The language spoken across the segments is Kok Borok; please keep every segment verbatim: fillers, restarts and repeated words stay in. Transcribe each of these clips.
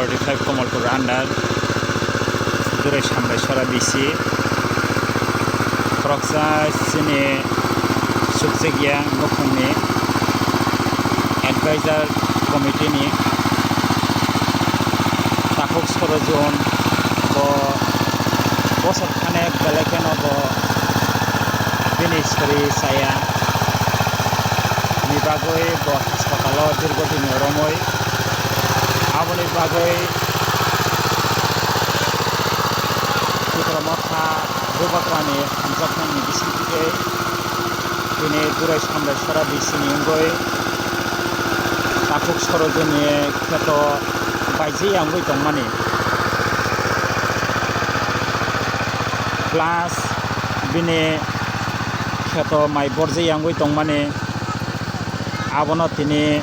forty five Kamalpur under Durai Samrai Sora B C, khoroksa chini sukchekya nukhungni advisor committee ni takhuk sorojon bo bosor khanek belai kheno bo bini sori chaya ni bagwi bo haspatalo dirgo din romwi. Aboni bagwi Tipra Motha Bubagrani hamjakmani bisingtwi tei tini Durai Samrai Sora B C ni wngwi takhuk sorojoni kheto baiji wngwi tongmani, plus bini kheto mai borji wngwi tongmani. Abono tini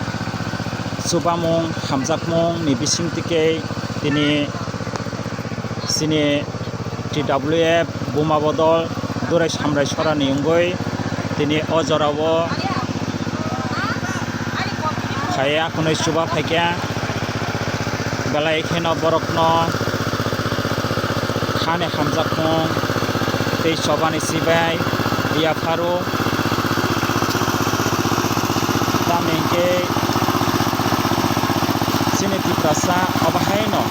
chubamung hamjakmung ni bisingtwi khe tini chini T W F Buma Bodol Durai Samrai Sorani wngwi tini o jorao phai akhunwi chuba phaikha. Belai kheno borokno hani hamjakmung tei chobani sibai yapharo. Tamni hwnkhe chini Tiprasa obo haino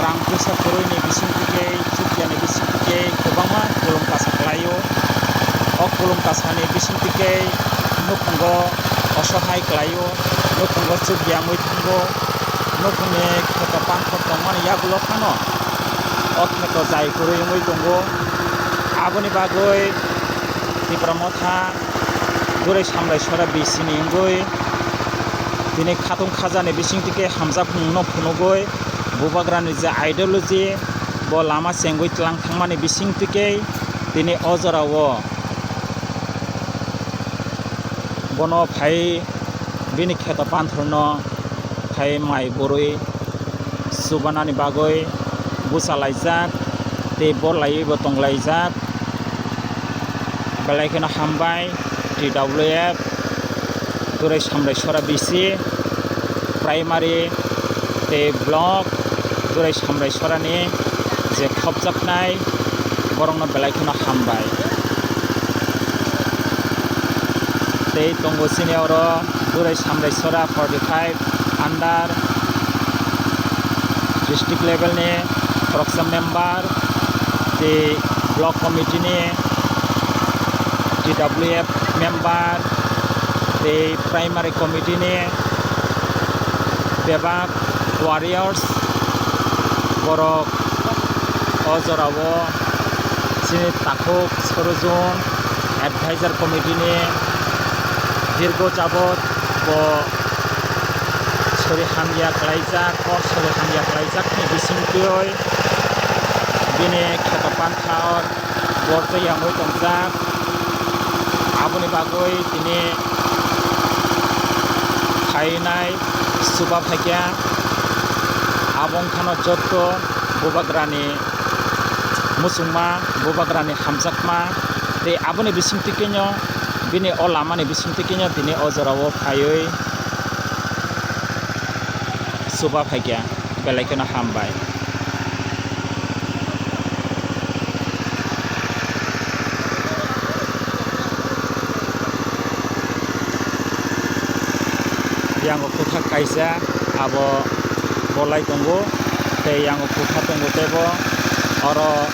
rang puisa kwrwini bisingtwi khe, chukyani bisingtwi khe kwbangma kulum kasa khlaio. O kulum kasani bisingtwi khe nukhungo osohai khlaio, nukhungo chukya wngwi thango, nukhungni kheto panthor tongmani yagulo phano o kheto jai kwrwi wngwi tongo. Aboni bagwi Tipra Motha Durai Samrai Sora B C ni wngwi tini khatung khajani bisingtwi khe hamjakmungno phunugwi Bubagrani je ideology bo lama chengwi tlang thangmani bisingtwi khe tini o jorao bono phai bini kheto panthorno phai mai borwi chubanani bagwi bwchalaijak tei borlaiwi bo tonglaijak. Belai kheno hambai T W F Durai Samrai Sora B C primary tei block Durai Samrai Sorani je khopjaknai borokno belai kheno hambai. Tei tongo chini oro Durai Samrai Sora forty five under district level ni khoroksa member tei block committee ni T W F member tei primary committee ni bebak warriors borok o jorao chini takhuk sorojon advisor committee ni dirgo jabot bo sori hamya khlaijak, kok sori hamya khlaijakni bisingtwi bini kheto pantha o bortwi yangwi tongjak. Aboni bagwi tini phainai chuba phaikha. Abo wngkhano jotto Bubagrani muchungma, Bubagrani hamjakma, tei aboni bisingtwi khenw bini o lamani bisingtwi khenw tini o jorao phaiwi chuba phaikha. Belai kheno hambai. Yango kwthak kaisa abo bolai tongo, tei yango kwthar tongo teibo oro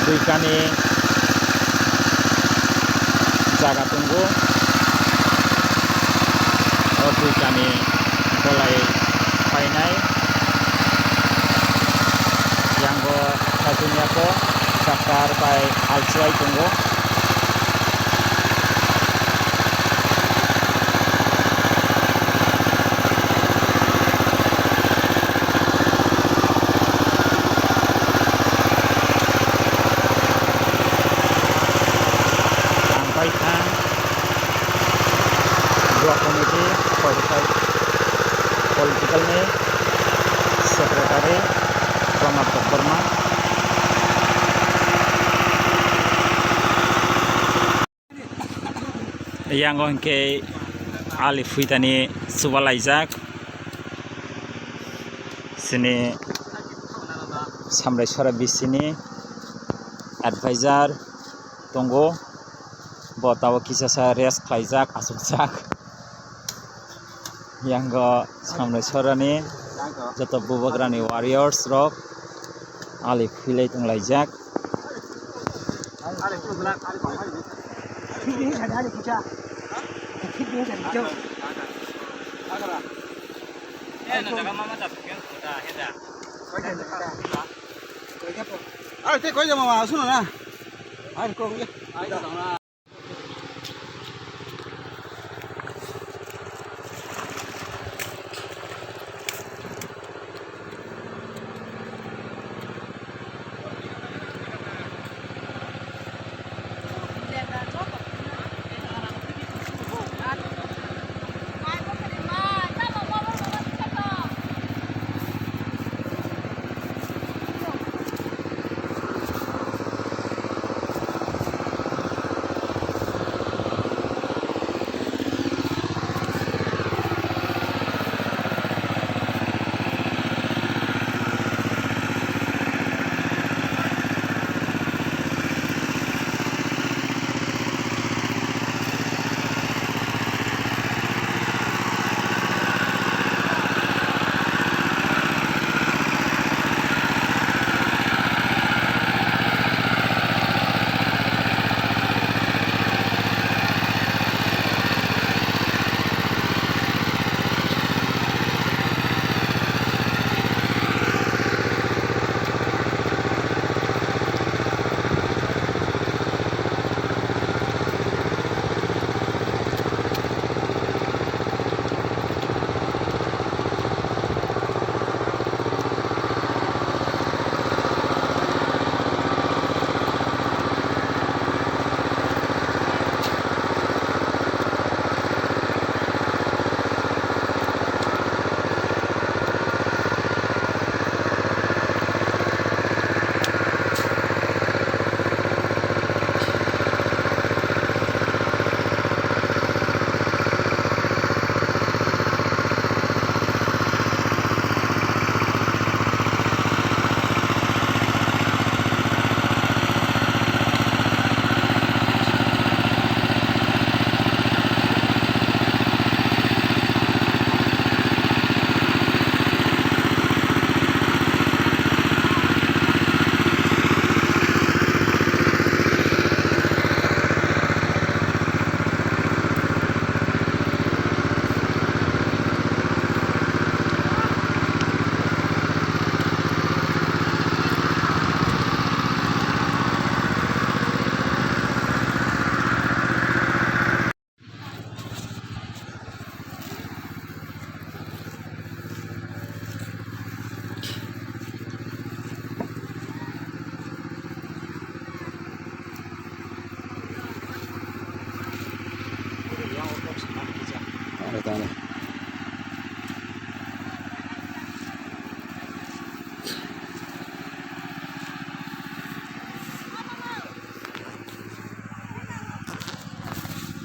duitani jaga tongo. O duitani bolai painai. Yango Khaituniako tractor bai hal chuwai tongo. Ang bai kha Block Committee forty five political ni Secretary Pranab Debbarma. Yango hwnkhe ali phuitani chubalaijak. C Chini Samrai Sora B C ni advisor tongo, bo tabuk kisa sa rest khlaijak, achukjak. Yango Samrai Sora ni joto bubagra ni warriors rok ali philai tonglaijak. Ari tei koi jama ma asuno na. Ari kong ya.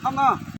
Tamo.